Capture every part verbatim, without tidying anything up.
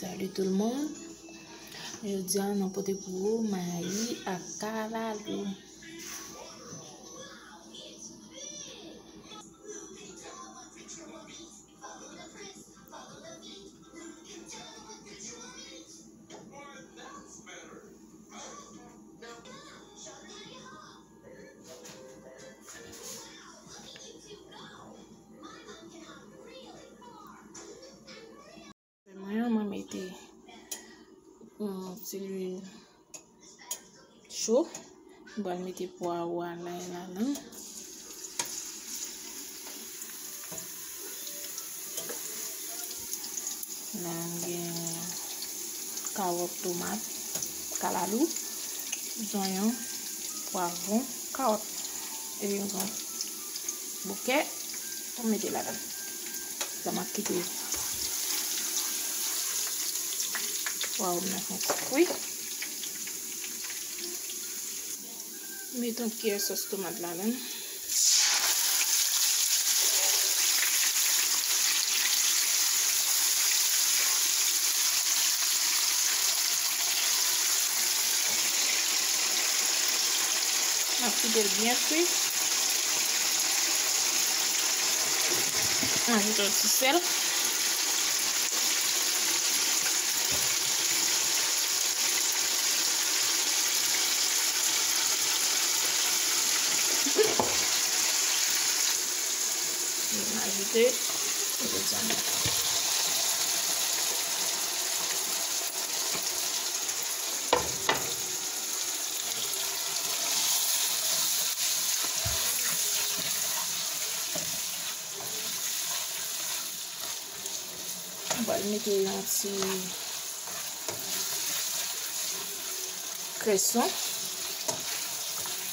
Salut tout le monde. Jodi a nou pote pou ou mayi ak kalalou. Mwen an, mwen mete yon ti lwil cho. Mwen pral mete pwawo a la, ladan. La, m gen kawòt, tomat, kalalou, zonyon, pwavwon, kawòt. Epi m pran bouke pou m mete ladan. Sa m ap kite pwavwon nan fè yon ti kwi. Met yon kiyè sòs tomat ladan. M ap kite l byen fri. M ajoute yon ti sèl. M ajoute. Mwen pral mete yon ti kreson.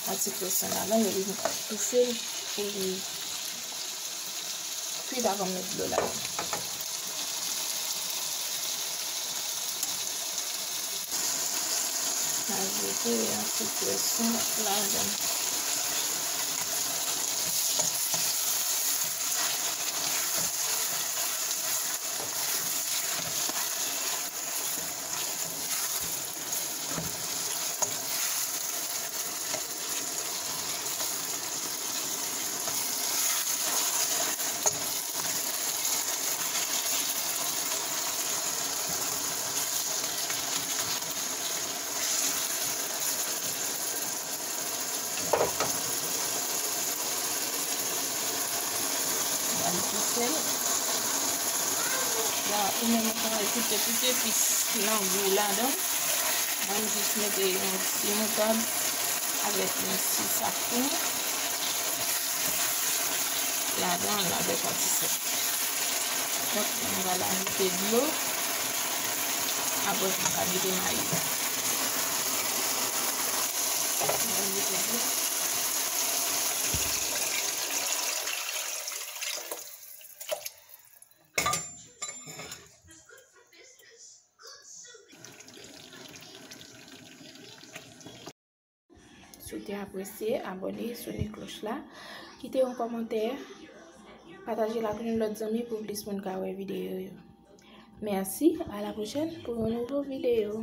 Yon ti kreson ladan, epi m toufe l pou li kwit avan m met dlo ladan. Ajoute yon ti kreson ladan. Ban m pouse l. La, ou menm ou ka ajoute tout epis nan gou ladan. Mwen, m jis mete yon ti moutad avèk yon ti safran ladan l avèk yon ti sèl. Donk, m pral ajoute dlo. Apre, m ka mete mayi la. M pral mete dlo. Si w te apresye, abòne, sone klòch la, kite yon kòmantè, pataje l ak yon lòt zanmi pou plis moun ka wè videyo yo. Mèsi, a la pwochèn pou yon nouvo videyo.